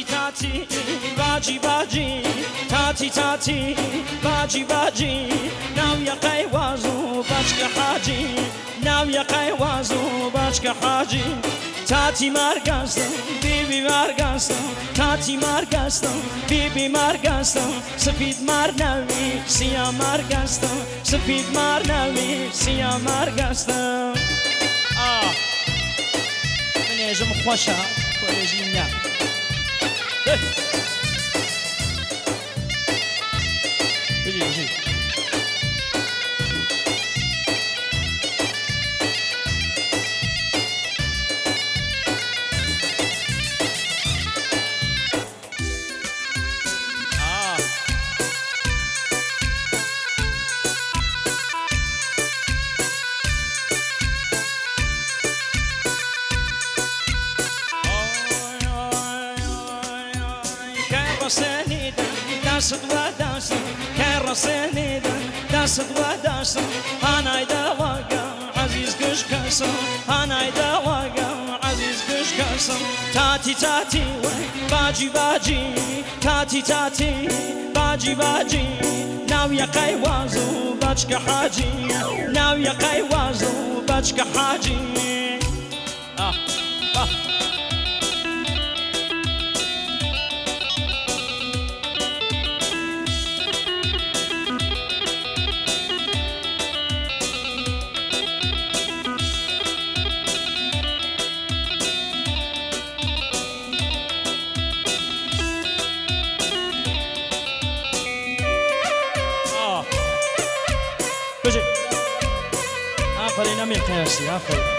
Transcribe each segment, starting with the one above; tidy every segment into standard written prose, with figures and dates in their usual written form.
تاتی تاتی باجی باجی تاتی تاتی باجی باجی ناو یەقەی واز و بەچکە حاجی ناو یەقەی واز و بەچکە حاجی تاتی مارگاستم بیبی مارگاستم تاتی مارگاستم بیبی مارگاستم سفید مار ناوی سیا مارگاستم سفید مار ناوی سیا مارگاستم ئا منێژم خۆشە کۆلێژی نا. بژی بژی. دەست وە دەستم کە ڕەسێنیدن دەست وە دەستم هانای داواگەم عەزیز گشت کەسم هانای داواگەم عەزیز گشت کەسم تاتی تاتی وەی باجی باجی تاتی تاتی باجی باجی ناو یەقەی واز و بەچکە حاجی ناو یەقەی واز و بەچکە حاجی ئاه ئاه. بژی. ئافەرین ئەمیر قەیاسی ئافەرین.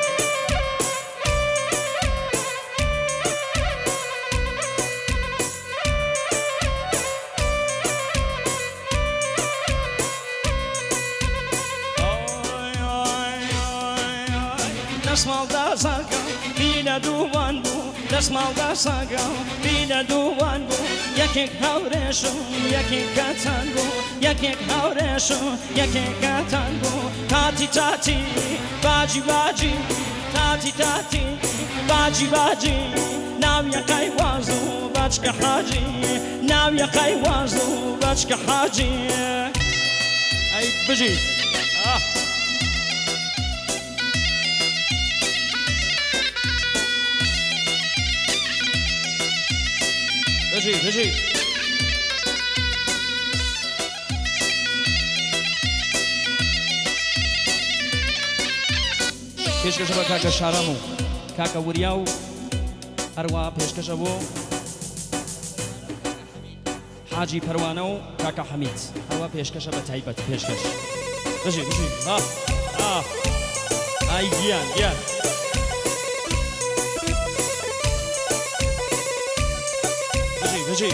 دەسماڵ داساکە بینە دووان بوو دەسماڵ داساکە بینە دووان بوو یەکێک هاورێش و یەکێک کەتان بوو یەکێک هاورێش و یەکێک کەتان بوو تاتی تاتی باجی باجی تاتی تاتی باجی باجی ناو یەقەی واز و بەچکە حاجی ناو یەقەی واز و بەچکە حاجی ئەی بژی ئاه. بژی بژی. پێشکەشە بە کاکە شارام و کاکە وریا و هەروە پێشکەشە بۆ حاجی پەروانە و کاکە حەمید هەروە پێشکەشە بە تایبەت پێشکەش بژی بژی ها ها ئای گیان گیان بژی بژی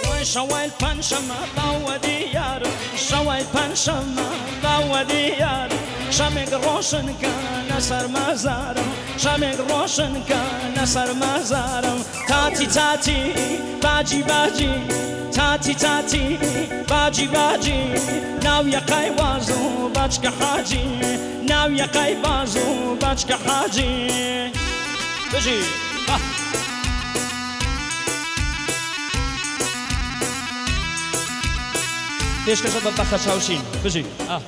وای شەوەیل پەنجشەممە باوە دیارم شەوەیل پەنجشەممە باوە دیارم شەمێک ڕۆشن کە لەسەر مەزارم شەمێک ڕۆشن کە لەسەر مەزارم تاتی تاتی باجی باجی تاتی تاتی باجی باجی ناو یەقەی واز و بەچکە حاجی ناو یەقەی باز و بەچکە حاجی بژی بە. پێشکەشە بە بەختە چاوشین بژی ئا.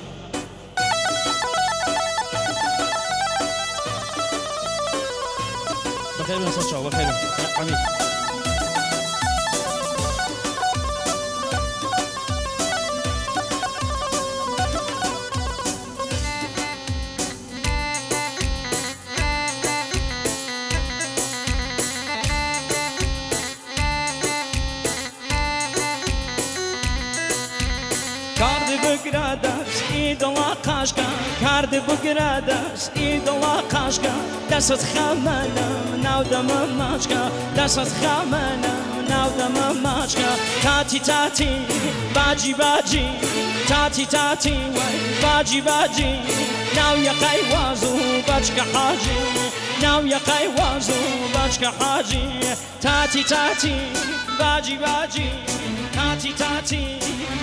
بەخێر بێن سەرچاو بەخێر بێن عەمید. کارد بگرە دەست ئی دڵا قاشکە کارد بگرە دەست ئی دڵا قاشکە دەست خەمەنم ناو دەمە ماچکە دەست خەمەنم ناو دەمە ماچکە تاتی تاتی باجی باجی تاتی تاتی وای باجی باجی ناو یەقەی واز و بەچکە حاجی ناو یەقەی واز و بەچکە حاجی تاتی تاتی باجی باجی تاتی تاتی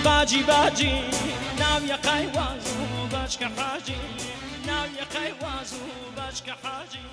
باجی باجی ناو یەقەی واز و بەچکە حاجی ناو یەقەی واز و بەچکە حاجی.